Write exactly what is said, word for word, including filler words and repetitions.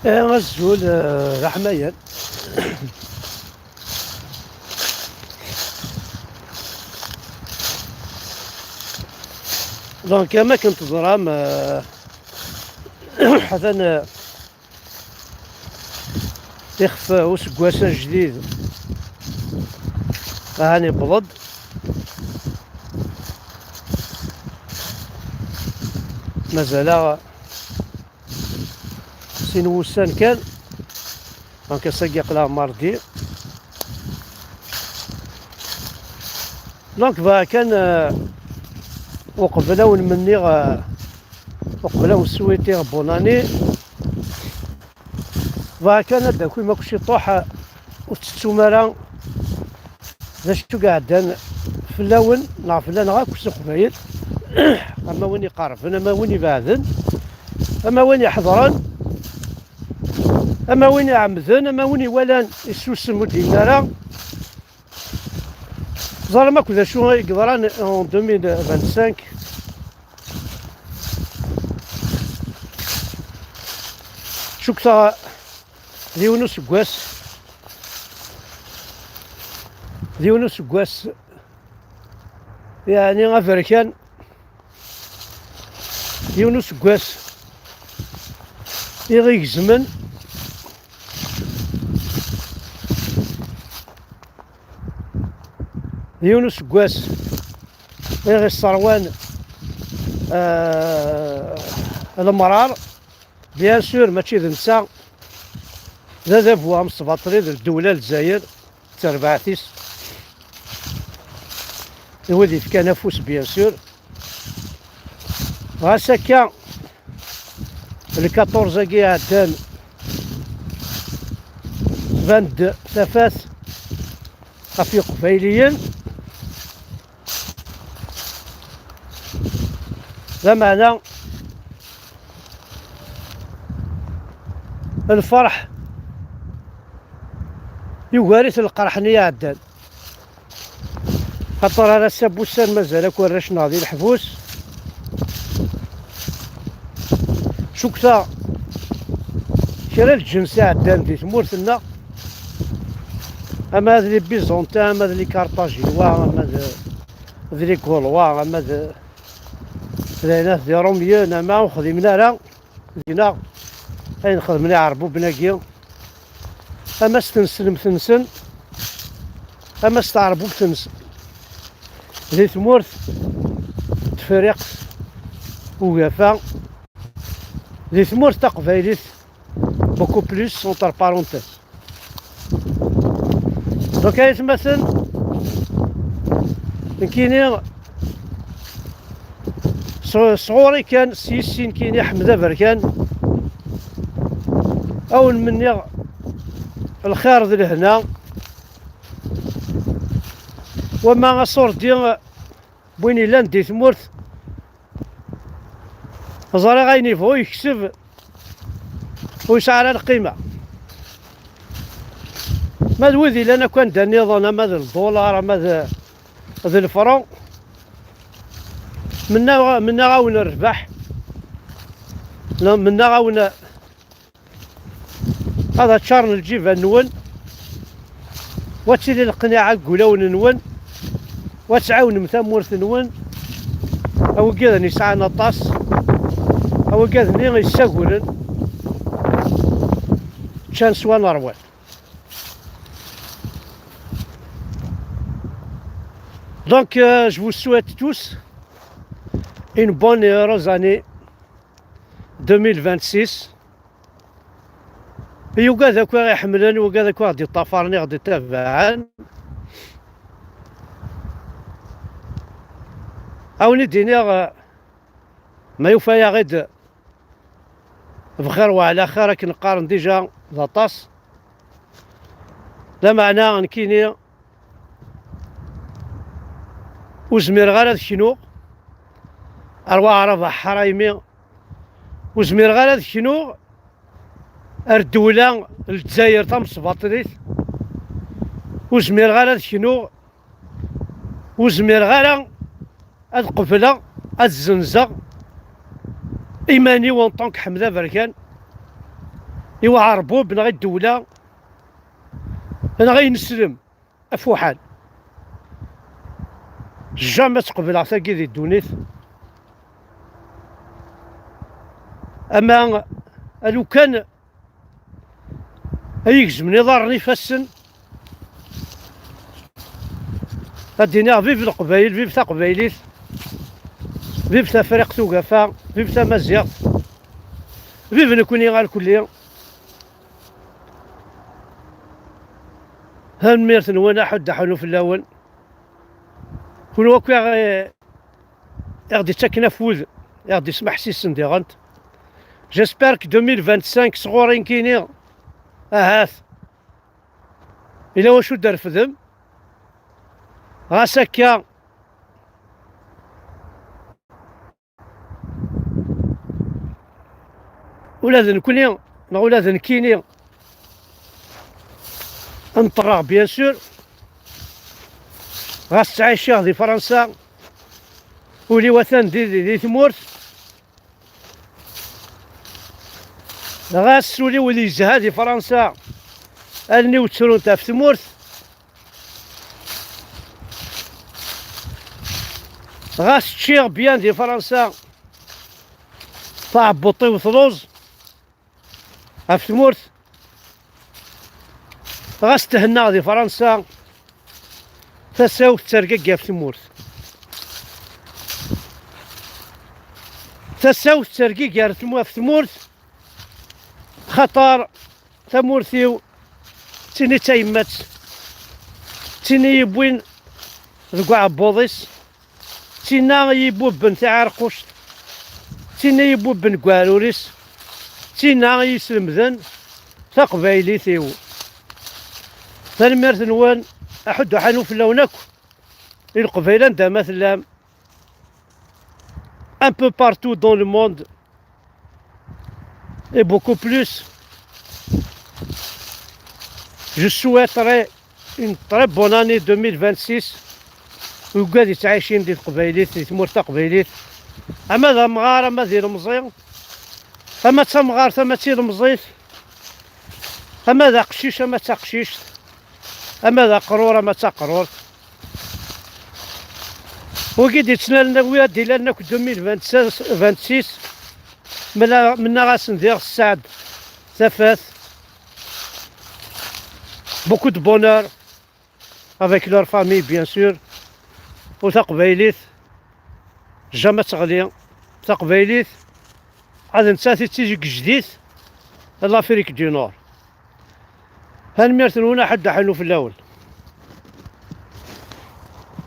Eh, azul, eh, d aḥmayan. Donc, am akken teẓram, eh, atan, eh, ixef useggas ajdid, ahan iwweḍ-d. Mazal-aɣ sin wussan kan. Donc, ass-agi aql-aɣ mardi. Donc, bɣiɣ kan, euh, uqbel ad wen-menniɣ, euh, uqbel ad wen-switiɣ bonne année, bɣiɣ kan ad d-takim akk ciṭuḥ, euh, ur tettettum ara d acu i iɛeddan fell-awen neɣ fell-aneɣ akk s Uqbayel, ama win iqerben, ama win ibeɛden, ama win iḥeḍren, ama win iɛemmden, ama win iwalan issusem ur d-yenni ara. Ẓrem akk d acu i yeḍran en deux mille vingt-cinq. Cukkteɣ d yiwen useggas, d yiwen useggas, yeɛni aberkan, d yiwen useggas i ɣ-igezmen, d yiwen useggas i ɣ-isserwan, euh, lemrar. Bien sûr, mačči d netta, d adabu amesbaṭli d ddewla Lezzayer, d terbaɛt-is, d wid yefkan afus, bien sûr. Ɣas akka, le quatorze-agi iɛeddan, tban-d tafat ɣef Yiqbayliyen. Lameɛna, lferḥ yugar-it lqerḥ-nni iɛeddan. Xaṭer ar ass-a n wussan mazal akk arrac-nneɣ di leḥbus. Cukkteɣ kra n lǧens iɛeddan di tmurt-nneɣ, ama d les Byzantins, ama d les Carthaginois, ama d, d les Gaulois, ama d, d ayen at d Iṛumyen, ama ur xdimen ara deg-neɣ ayen xedmen iɛerbuben-agi, ama s tneslemt-nsen, ama s tɛerbubt-nsen. Di tmurt n Tefriqt Ugafa, di tmurt taqbaylit, beaucoup plus, entre parenthèses. Donc, ay atmaten, nekkini s-, sɣur-i kan, s yissi nekkini Ḥmed Aberkan, a wen-menniɣ lxir d lehna. Wama aṣurdi n win yellan di tmurt, ẓriɣ ayen yebɣu yekseb, ur yesɛi ara lqima. Ma d wid yellan akk anda nniḍen, ama d ldular, ama d, d lefru, mennaɣ, mennaɣ-awen rrbeḥ, mennaɣ-awen ad ččaren lǧiban-nwen, wa tili leqniɛa deg wulawen-nwen, wa tɛawnem tamurt-nwen, a wigaden yesɛan aṭas, a wigaden-nni yessaguren, ččan swan ṛwan. Donc, euh, je vous souhaite tous une bonne et heureuse année deux mille vingt-six. I ugad akk i ɣ-iḥemmlen, ugad akk i ɣ-d-iṭṭafaren, i ɣ-d-ittabaɛen. A wen-id-iniɣ, eh, ma yufa-yaɣ-id bxir wa ɛla xir, akken qqaren dija d aṭas. Lameɛna nekkini ur zmireɣ ara ad knuɣ ar waɛrab aḥraymi. Ur zmireɣ ara ad knuɣ ar ddewla n Lezzayer tamesbaṭlit. Ur zmireɣ ara ad knuɣ, ur zmireɣ ara ad qebleɣ ad zzenzeɣ iman-iw en tant que Ḥmed Aberkan. i uɛerbub neɣ i ddewla neɣ i ineslem afuḥan. Jamais ttqebleɣ tagi di ddunit. Ama alukan ay igezmen iḍarren ifassen, ad d-iniɣ: vive Leqbayel, vive taqbaylit, vive Tafriqt Ugafa, vive tamaziɣt, vive nekni alkulli. Tanemmirt-nwen, aḥuddu aḥunnu fell-awen. Kunwi akk i aɣ-, i ɣ-d-ittaken afud, i ɣ-d-ismeḥsisen diɣen. J'espère que deux mille vingt-cinq sɣur inkini, ahat, yella wacu d-refdem. Ɣas akka, ula d nekni, neɣ ula d nekkini, nṭerreɣ, bien sûr. Ɣas ttɛiciɣ di Fransa, ul-iw atan di, di, di tmurt. Ɣas ul-iw yezha di Fransa, allen-iw ttrunt ɣef tmurt. Ɣas ččiɣ bien di Fransa, taɛebbuḍt-iw tluẓ ɣef tmurt. Ɣas thennaɣ di Fransa, tasa-w tettergigi ɣef tmurt. Tasa-w tettergigi ɣer tmu-, ɣef tmurt, xaṭer tamurt-iw d tin i d tayemmat, d tin i yi-yewwin deg uɛebbuḍ-is, d tinna i yi-yebubben taɛerquct, d tinna i yi-yebubben deg uɛrur-is, d tinna i yi-yeslemden taqbaylit-iw. Tanemmirt-nwen, aḥuddu aḥunnu fell-awen akk, i Leqbayel anda ma tellam, un peu partout dans le monde, et beaucoup plus. Je souhaiterais une très bonne année deux mille vingt-six. Ugad yettɛicin di teqbaylit, di tmurt taqbaylit, ama d amɣar, ama d ilemẓi, ama d tamɣart, ama d tilemẓit, ama d aqcic, ama d taqcict, ama d aqrur, ama d taqrurt. Wigi d-yettnalen, wi ad d-ilalen akk deux mille vingt-six, mennaɣ-asen diɣ sseɛd, tafat, beaucoup de bonheur avec leur famille, bien sûr. U taqbaylit jamais ad teɣli. Taqbaylit ad nettat i d tigejdit n l'Afrique du Nord. Tanemmirt-nwen, aḥuddu aḥunnu fell-awen.